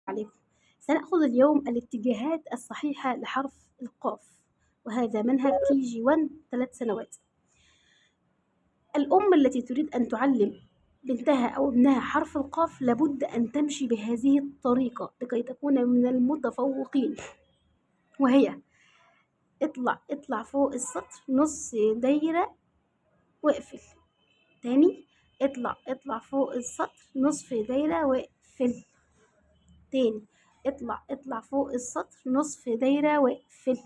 عليكم. سنأخذ اليوم الاتجاهات الصحيحة لحرف القاف، وهذا منهج KG 1 3 سنوات. الأم التي تريد أن تعلم بنتها أو ابنها حرف القاف لابد أن تمشي بهذه الطريقة لكي تكون من المتفوقين، وهي اطلع فوق السطر نص دايرة واقفل، تاني اطلع فوق السطر نصف دايرة واقفل، تاني اطلع فوق السطر نصف دايرة واقفل،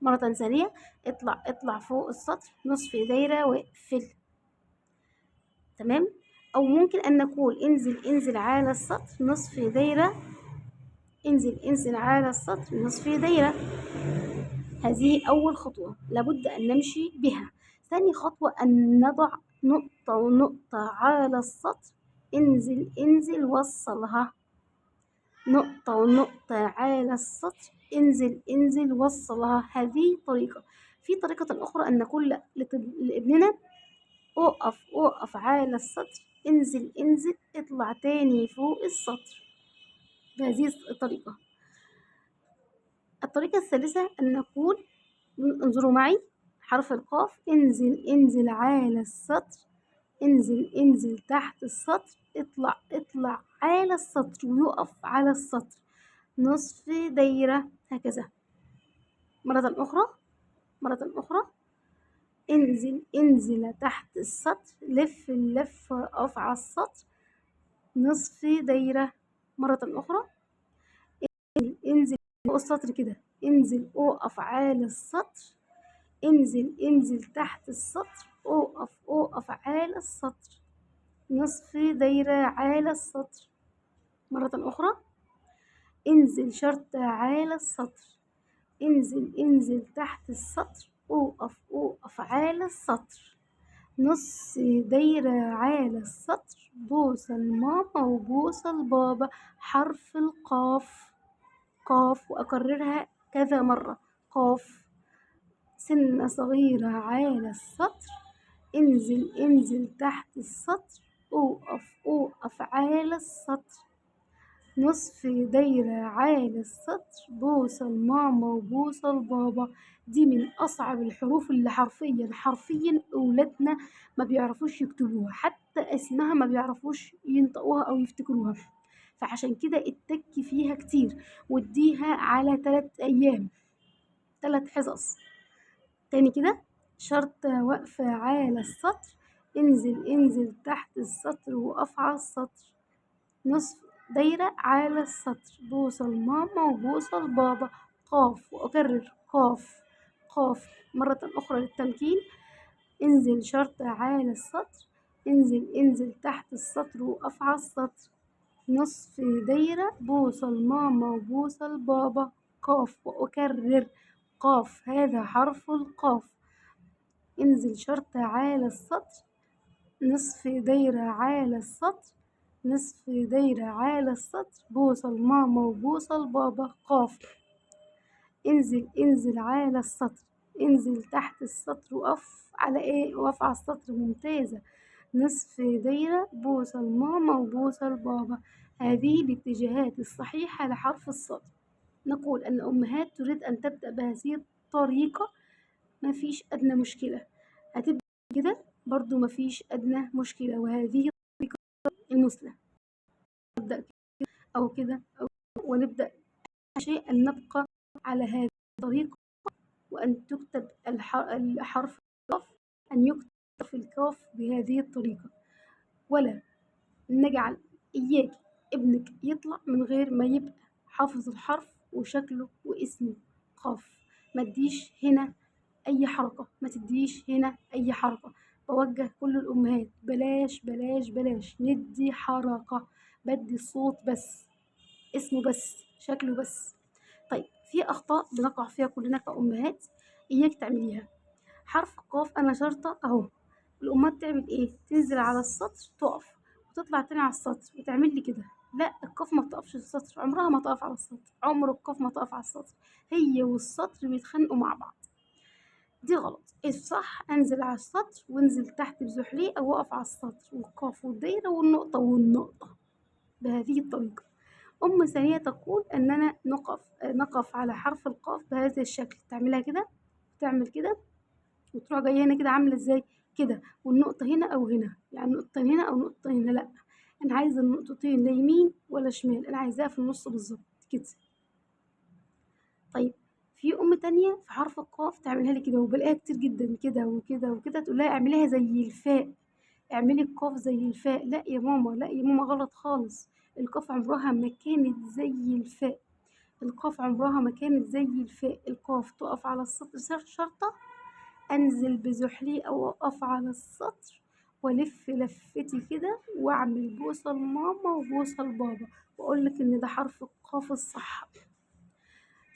مرة ثانية اطلع فوق السطر نصف دايرة واقفل. تمام؟ أو ممكن أن نقول انزل على السطر نصف دايرة، انزل على السطر نصف دايرة. هذه أول خطوة لابد أن نمشي بها. ثاني خطوة أن نضع نقطة ونقطة على السطر، انزل وصلها، نقطة ونقطة على السطر، انزل وصلها. هذه طريقة. في طريقة أخرى أن نقول لابننا اقف على السطر، انزل اطلع تاني فوق السطر، بهذه الطريقة. الطريقة الثالثة أن نقول، انظروا معي، حرف القاف، انزل على السطر، انزل تحت السطر، اطلع على السطر ويقف على السطر نصف دايرة، هكذا. مرة أخرى، انزل تحت السطر، لف اللفة، اقف على السطر نصف دايرة. مرة أخرى، انزل فوق السطر كده، انزل اقف على السطر، انزل تحت السطر، اقف على السطر نصف دايرة على السطر. مرة أخرى، انزل شرطة على السطر، انزل تحت السطر، اقف على السطر نص دايرة على السطر، بوصة لماما وبوصة لبابا، حرف القاف، قاف، وأكررها كذا مرة، قاف، سنة صغيرة على السطر، انزل تحت السطر، اقف على السطر نصف دايرة على السطر، بوصة لماما وبوصة لبابا. دي من أصعب الحروف اللي حرفيا أولادنا ما بيعرفوش يكتبوها، حتى اسمها ما بيعرفوش ينطقوها أو يفتكروها، فعشان كده اتكي فيها كتير واديها على 3 أيام، 3 حصص. تاني كده، شرطة واقفة على السطر، انزل تحت السطر وقف على السطر نصف دايرة على السطر، بوصة لماما وبوصة لبابا، قاف، وأكرر قاف قاف. مرة أخرى للتمكين، انزل شرطة على السطر، انزل تحت السطر وقف على السطر نصف دايرة، بوصة لماما وبوصة لبابا، قاف، وأكرر قاف، هذا حرف القاف، انزل شرطة على السطر نصف دايرة على السطر، نصف دايرة على السطر، بوصة لماما وبوصة لبابا، قاف، انزل على السطر، انزل تحت السطر وقف على ايه؟ وقف على السطر، ممتازة، نصف دايرة، بوصة لماما وبوصة لبابا. هذه الاتجاهات الصحيحة لحرف الصاد. نقول أن أمهات تريد أن تبدأ بهذه الطريقة، ما فيش أدنى مشكلة، هتبدأ كده برضو ما فيش أدنى مشكلة، وهذه الطريقة المثلى. نبدأ كده أو كده أو كده، ونبدأ شيء أن نبقى على هذه الطريقة، وأن تكتب الحرف القاف، أن يكتب في الكاف بهذه الطريقة، ولا نجعل إياك ابنك يطلع من غير ما يبقى حافظ الحرف وشكله واسمه قاف. ما تديش هنا أي حركة، ما تديش هنا أي حركة. بوجه كل الأمهات، بلاش بلاش بلاش ندي حركة، بدي الصوت بس، اسمه بس، شكله بس. طيب، في أخطاء بنقع فيها كلنا كأمهات، إياك تعمليها. حرف قاف أنا شرطة أهو، الأمهات تعمل إيه؟ تنزل على السطر تقف، وتطلع تاني على السطر وتعمل لي كده. لا، القاف ما بتقفش في السطر، عمرها ما تقف على السطر، عمر القاف ما تقف على السطر، هي والسطر بيتخانقوا مع بعض، دي غلط. الصح انزل على السطر وانزل تحت بزحليقة او اقف على السطر، والقاف والدايرة والنقطة والنقطة، بهذه الطريقة. أم ثانية تقول أننا نقف على حرف القاف بهذا الشكل، تعملها كده، تعمل كده، وتروح جاية هنا كده عاملة ازاي كده، والنقطة هنا أو هنا، يعني نقطة هنا أو نقطة هنا. لأ، أنا عايزة النقطتين لا يمين ولا شمال، أنا عايزاها في النص بالظبط كده. طيب في أم تانية في حرف القاف تعملها لي كده، وبلاقيها كتير جدا كده وكده وكده، تقول لها اعمليها زي الفاء، اعملي القاف زي الفاء. لا يا ماما، لا يا ماما، غلط خالص. القاف عمرها ما كانت زي الفاء، القاف عمرها ما كانت زي الفاء. القاف تقف على السطر شرطة، أنزل بزحلي أو أقف على السطر وألف لفتي كده وأعمل بوصة لماما وبوصة لبابا، وأقول لك إن ده حرف القاف الصح.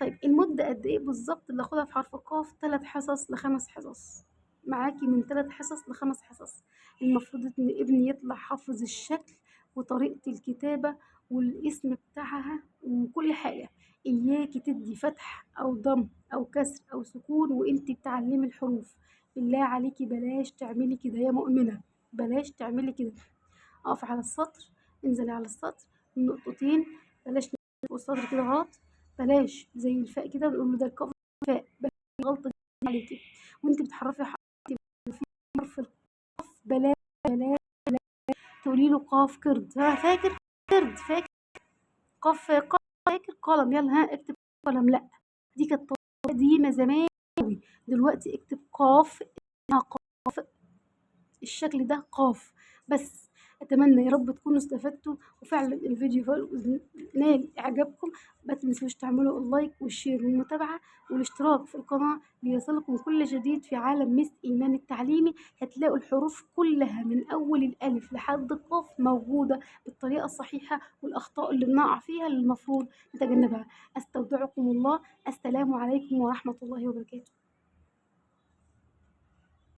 طيب المدة قد إيه بالظبط اللي أخدها في حرف القاف؟ 3 حصص ل5 حصص، معاكي من 3 حصص ل5 حصص. المفروض إن ابني يطلع حافظ الشكل وطريقة الكتابة والاسم بتاعها وكل حاجة. إياكي تدي فتح أو ضم أو كسر أو سكون وإنتي بتعلمي الحروف، بالله عليكي بلاش تعملي كده يا مؤمنة، بلاش تعملي كده. أقف على السطر، انزلي على السطر النقطتين، بلاش نقف السطر كده غلط، بلاش زي الفاء كده ونقول له ده القاف فاء، بلاش الغلطة دي عليكي وانت بتحرفي حرف القاف، بلاش بلاش بلاش تقولي له قاف قرد، ها فاكر قرد، فاكر قاف قاف، فاكر قلم، يلا ها اكتب قلم. لا، دي كانت قديمة زمان أوي، دلوقتي اكتب قاف، قاف، الشكل ده قاف بس. اتمنى يا رب تكونوا استفدتوا وفعلا الفيديو نال اعجابكم. ما تنسوش تعملوا ال like وال share والمتابعه والاشتراك في القناه ليصلكم كل جديد في عالم مس ايمان التعليمي. هتلاقوا الحروف كلها من اول الالف لحد القاف موجوده بالطريقه الصحيحه، والاخطاء اللي بنقع فيها اللي المفروض نتجنبها. استودعكم الله، السلام عليكم ورحمه الله وبركاته.